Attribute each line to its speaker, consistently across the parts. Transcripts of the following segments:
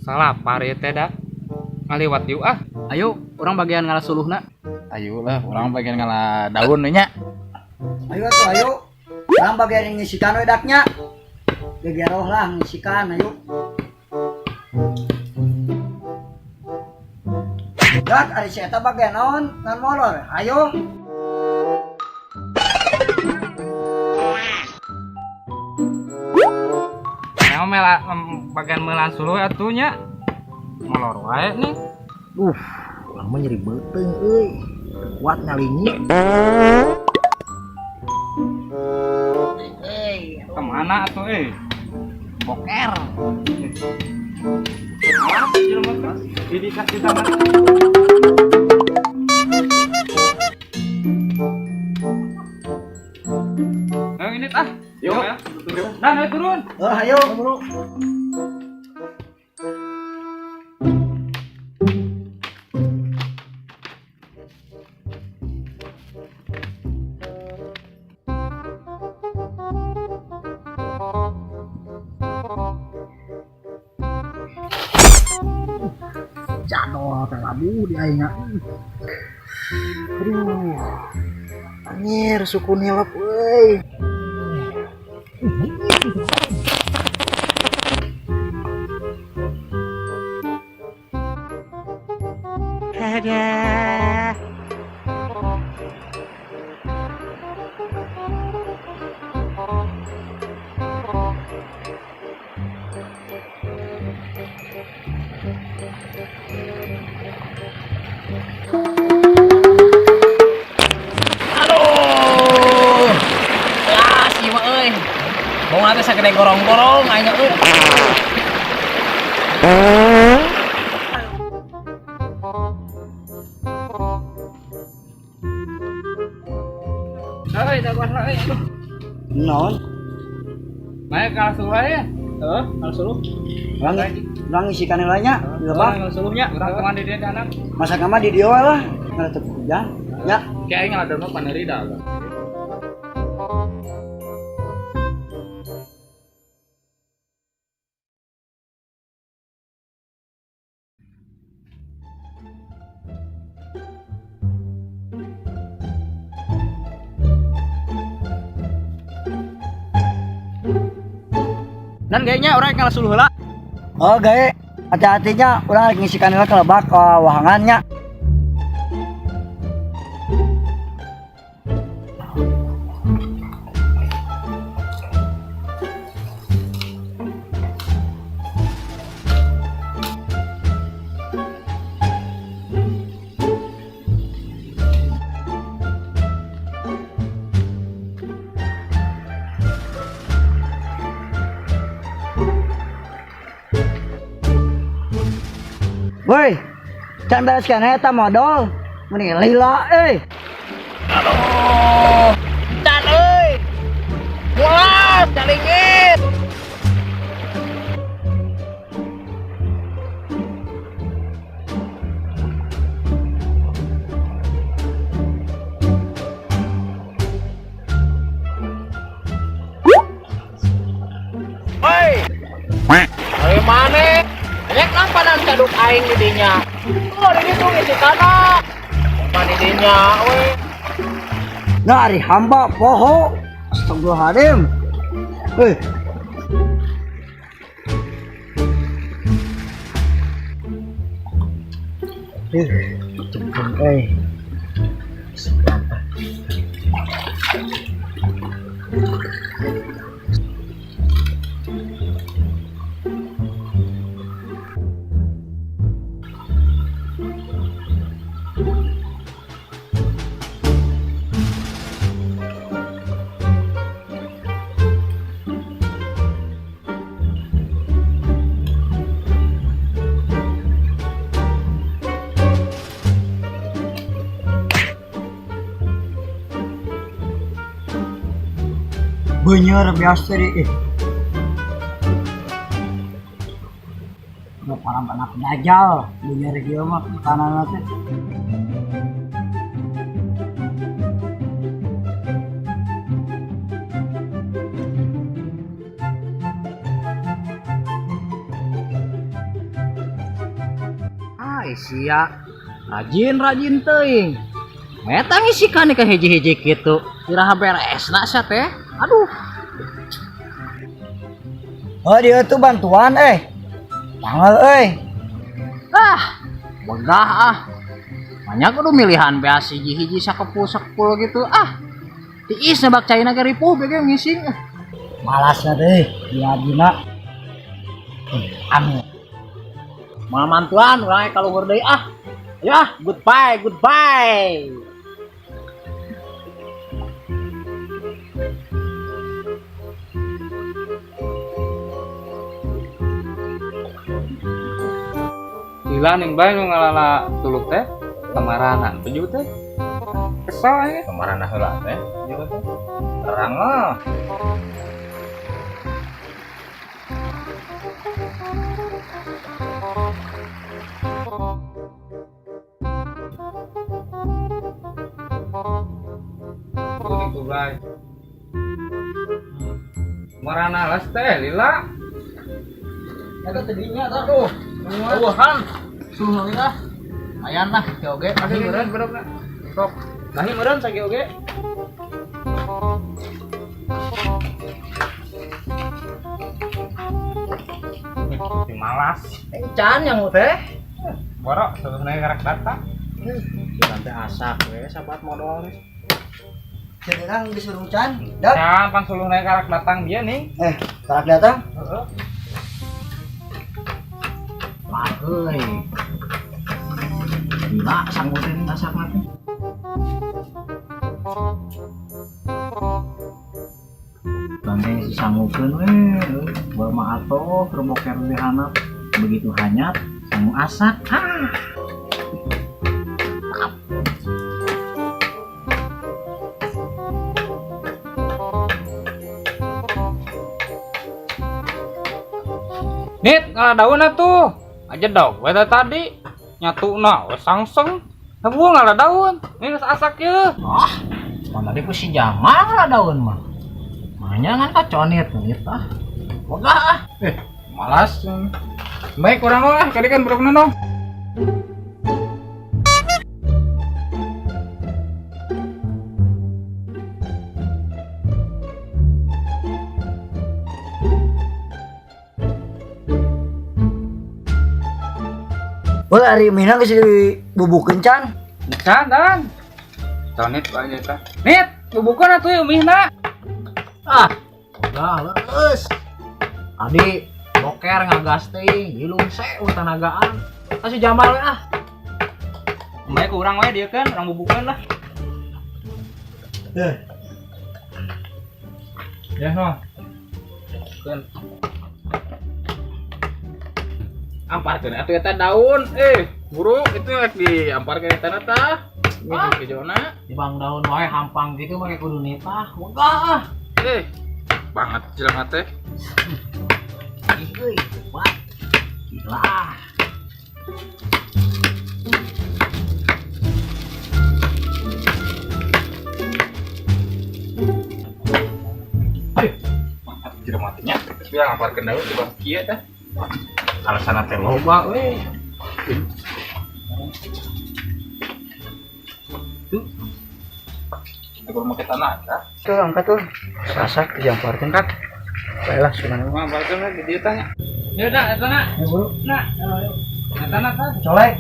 Speaker 1: Salah pare teh dah. Ngaliwat yuk ah.
Speaker 2: Ayo, orang bagian ngalah suluhna.
Speaker 3: Ayo lah, orang bagian ngalah daun nya.
Speaker 4: Ayo atuh ayo. Urang bagian ngisikan we daknya. Gegeroh lah ngisikan ayo. Dak ari si eta bagian naon? Ngan molor. Ayo.
Speaker 1: Nah, mela bagian melan suluh atuh nya. Molor wae nih.
Speaker 5: Urang mah nyeri beuteung euy. Kuat ngalingi.
Speaker 1: Kemana atuh euy?
Speaker 2: Boker.
Speaker 1: Ini kasih taman. Ayo ini ah.
Speaker 3: Yuk.
Speaker 1: Ya. Nah, ayo turun.
Speaker 4: Oh, ayo.
Speaker 5: Jadol teh labu di aing. Aduh. Anjir suku nilep euy.
Speaker 2: Aduh. Ah, si mah euy. Bawa teh sagede gorong-gorong aing euy.
Speaker 1: Euy, dah gua euy. Aduh.
Speaker 4: Naon?
Speaker 1: Maya kalah suluh ya.
Speaker 2: Heuh, ngalah suluh.
Speaker 4: Urang urang ngisikan heula nya di lebak.
Speaker 2: Ngalah suluhnya.
Speaker 1: Urang kumaha di dieu anak.
Speaker 4: Masak mah di dieu lah. Ngalah teu hujan. Ya.
Speaker 1: Kayak aing ngaladon mah paneri dah.
Speaker 2: Dan kayaknya orang ngalah suluh heula.
Speaker 4: Oh, gae. Hati-hatinya urang rek ngisikan heula ke lebak ke wahangannya. Woi, can beres keneh eta modal. Mending lila euy.
Speaker 2: Aduh. Can euy. Mulas calingit. Woi. Ayo mana? Rek nampanan caduk aing di dinya. Tuh di ditu ngisi kana. Pan di dinya we.
Speaker 4: Nah, ari hamba poho. Astagfirullahaladzim. Hei. Cemplung euy. Bener biasa deh. Udah parah anak dajal, bener dia mah makanan teh.
Speaker 5: Ai sia. Rajin-rajin teuing. Meta ngisikan ka hiji-hiji kitu. Iraha beresna sia teh. Aduh.
Speaker 4: Oh dia tuh bantuan eh. Tanggal eh.
Speaker 5: Ah, begah ah. Banyak kudu milihan beas hiji-hiji sakepul-sakepul gitu ah. Tiis nebak caina ge ripuh bege ngising.
Speaker 4: Malasnya deh, dia dina. Anu.
Speaker 5: Moal mantuan urang ka luhur deui ah. Ya, goodbye, goodbye.
Speaker 1: Gila ning bae nu ngalala tuluk teh kamarana tujuh teh. Kesel aing.
Speaker 3: Kamarana heula teh. Ieu teh. Terang lah.
Speaker 1: Kuning tuh bae. Marana las teh lila.
Speaker 5: Eta teh dinya tah tuh. Eueuhan. Suhu lah. Lumayan lah ki oge.
Speaker 1: Masih meureun berapa? Sok. Nahi meureun sagi oge. Si malas.
Speaker 5: Can yang teh.
Speaker 1: Borok sebenarnya karak datang.
Speaker 5: Sampai asak we sahabat modal.
Speaker 4: Jadi kan disuruh can. Dak.
Speaker 1: Can pan suluhna karak datang dia nih.
Speaker 4: Karak datang.
Speaker 1: Heeh.
Speaker 5: Wah, euy. Gila sanggutin asakna teh. Bangke si sanggukeun we, euy. Mah atoh keur boker di handap. Begitu hanyat sangu asak. Ah.
Speaker 1: Nit, ngalah daun atuh. Aja dong, we teh tadi nyatuna we sangseng. Hebu ngalah daun. Ini geus asak ye.
Speaker 5: Ah, mana tadi ku si Jamal ngalah daun mah. Makanya kan kaconit nit ah. Wegah ah.
Speaker 3: Malas. Baik urang mah, kali kan berapa no?
Speaker 4: Wah, hari Minang geus dibubukeun can.
Speaker 1: Can, dan. Conit aja tah. Nit, bubukeun atuh ieu mihna.
Speaker 5: Ah, wegah leus. Tadi boker ngagas teuing, hilung se tanagaan. Kasih Jamal we ah.
Speaker 1: Baik urang we dieu kan, urang bubukeun lah.
Speaker 4: Eh.
Speaker 1: Ya no. Keun.
Speaker 3: Amparkeun atuh eta daun. Buru itu rek diamparkeun eta tah. Ah. Hijona.
Speaker 5: Di bang daun wae hampang gitu make kudu nitah. Wegah ah.
Speaker 3: Banget jelema teh.
Speaker 5: Ih, euy, hebat. Gila.
Speaker 3: Banget jelema teh nya. Tapi yang amparkeun daun di bang kieu tah. Alasan teh loba we. Tuh. Aku make tanah tah.
Speaker 4: Tuh angkat tuh. Sasak diamparkeun kan. Baiklah sunan.
Speaker 1: Mah amparkeun we di dieu tah nya. Ya udah eta na.
Speaker 4: Ya buru.
Speaker 1: Nah. Eta na tah.
Speaker 4: Colek.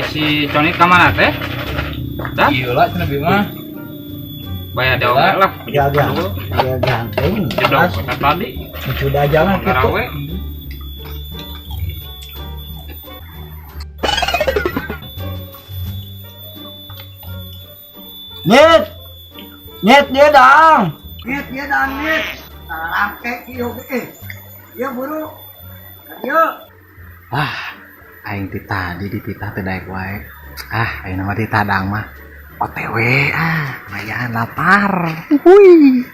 Speaker 1: Si Conit ka mana teh? Dah?
Speaker 3: Iya lah cenah mah.
Speaker 1: Bayar dewek lah.
Speaker 4: Ya, ya. Ya ganteng.
Speaker 1: Jedok kata tadi.
Speaker 4: Sudah jangan gitu.
Speaker 1: Ngarawe.
Speaker 4: Nit. Nit dia dang. Nit dia dang nit. Tarangke ieu ge. Ieu buru. Ieu.
Speaker 5: Ah, aing ti tadi dititah teh daek wae. Ah, aing mah ditah dang mah. OTW ah, lumayan lapar. Hui.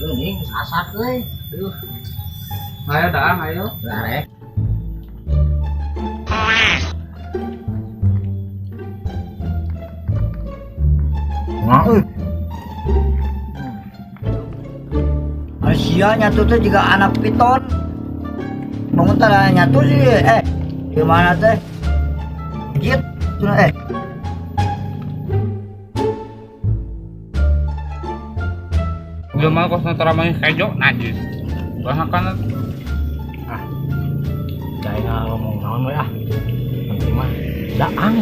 Speaker 5: Duh, nih asak euy. Duh.
Speaker 1: Ayo dang, ayo.
Speaker 5: Lah rek.
Speaker 4: Nah, euy. Asia nyatu tuh juga anak piton. Bangun tara nyatu sih, gimana teh? Gitu, eh.
Speaker 1: Jelema kos nu tara manggih kejo najis. Bahakan
Speaker 5: Ah. Dai ngomong naon we ah. Penting mah daang.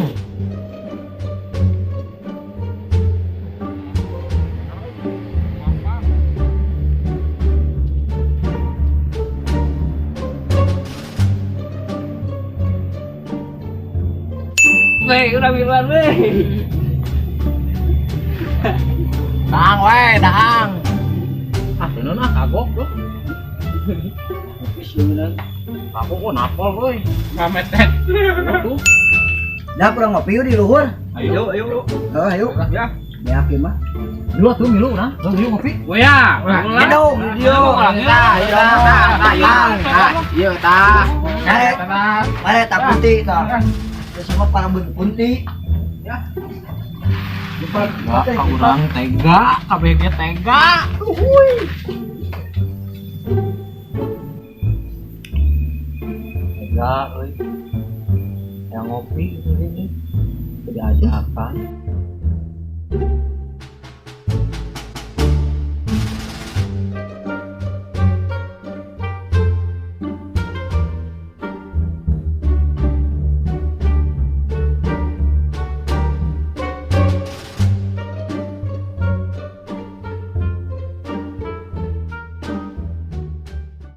Speaker 1: Weh, udah biluan weh.
Speaker 2: Daang we, daang.
Speaker 3: Ah, bener ah kagok tuh. Kagok kok napol euy.
Speaker 1: Ngametet.
Speaker 3: Tuh.
Speaker 4: Dah kurang ngopi yuk di luhur.
Speaker 3: Ayo, ayo.
Speaker 4: Oh, ayo.
Speaker 3: Ya.
Speaker 4: Ya, mah.
Speaker 5: Milu atuh milu urang. Milu ngopi.
Speaker 1: Wah,
Speaker 4: Minum,
Speaker 1: Yo,
Speaker 2: Tah, ieu tah, tah, ieu tah. Ieu tah.
Speaker 4: Mare, mare tak kunti tah. Semua para kunti.
Speaker 3: Ya.
Speaker 5: Enggak, ka urang tega, KBG tega. Tega euy. Yang ngopi ini diajakan.